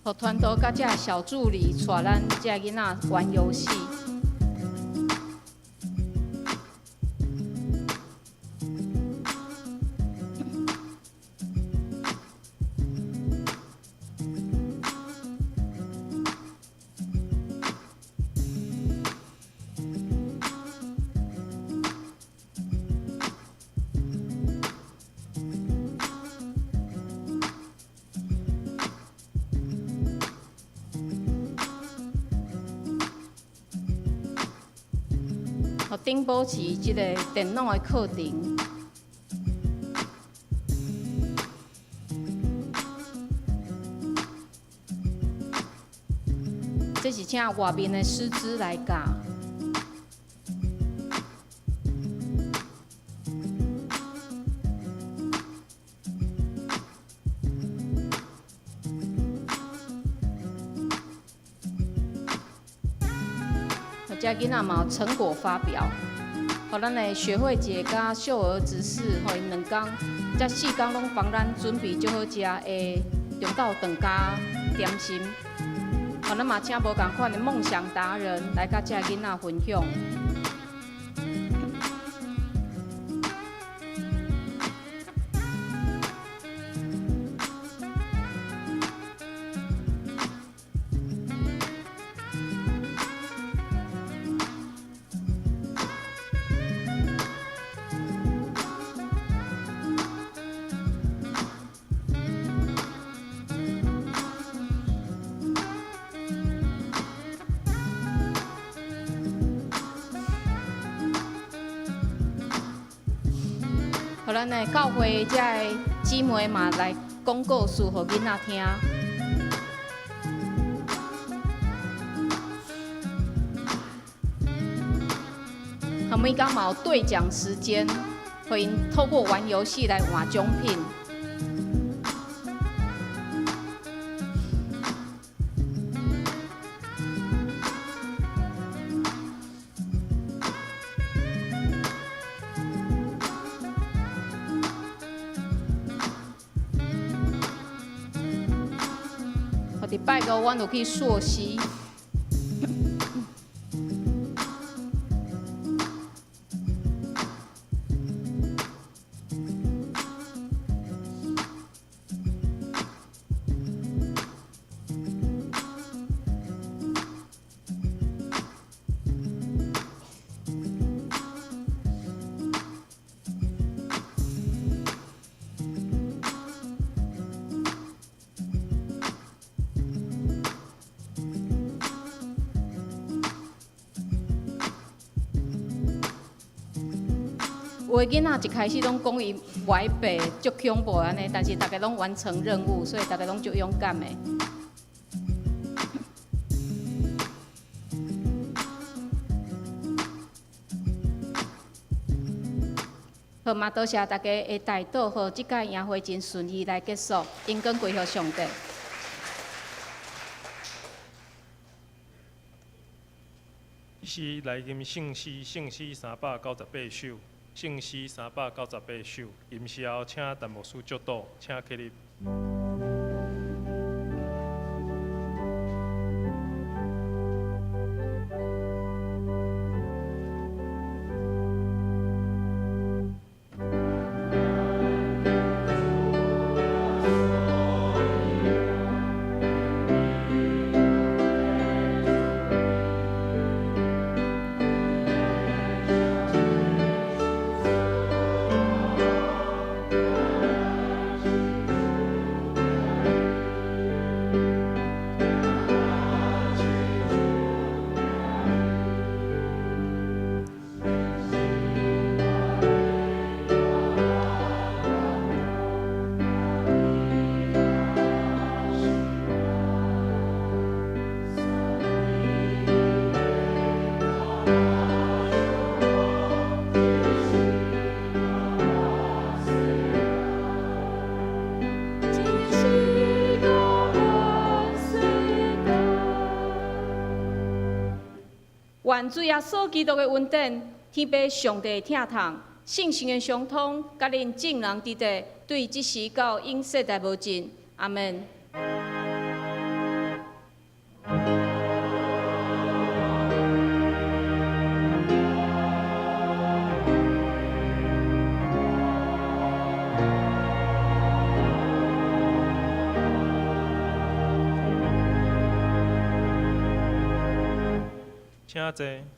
予傳道佮這小助理帶咱這囡仔玩遊戲。予頂保持這个電腦的課程。這是請外面的師資來教。這囡仔嘛有成果發表，予咱的學會姐佮秀兒執事，予𪜶2工，這4工攏幫咱準備足好食的中晝頓加點心。予咱嘛請無仝款的夢想達人來佮這囡仔分享。予咱的教會這个姊妹嘛來講故事，予囡仔聽。每工嘛有兌獎時間，予𪜶透過玩遊戲來換獎品。禮拜五，阮有去溯溪。有的囡仔一開始攏講伊無愛爬，足恐怖按呢，但是逐家攏完成任務，所以逐家攏足勇敢的。好嘛，多謝大家的代禱，予這屆營會真順利來結束，榮光歸予上帝。
是來吟聖詩，聖詩398首，聖詩398首。吟詩後，請陳牧師祝禱，請起立。
願主耶穌基督的恩典、天父上帝的疼痛、聖神的相通，佮恁眾人佇佇，對這時到永世代無盡。阿門。
請坐。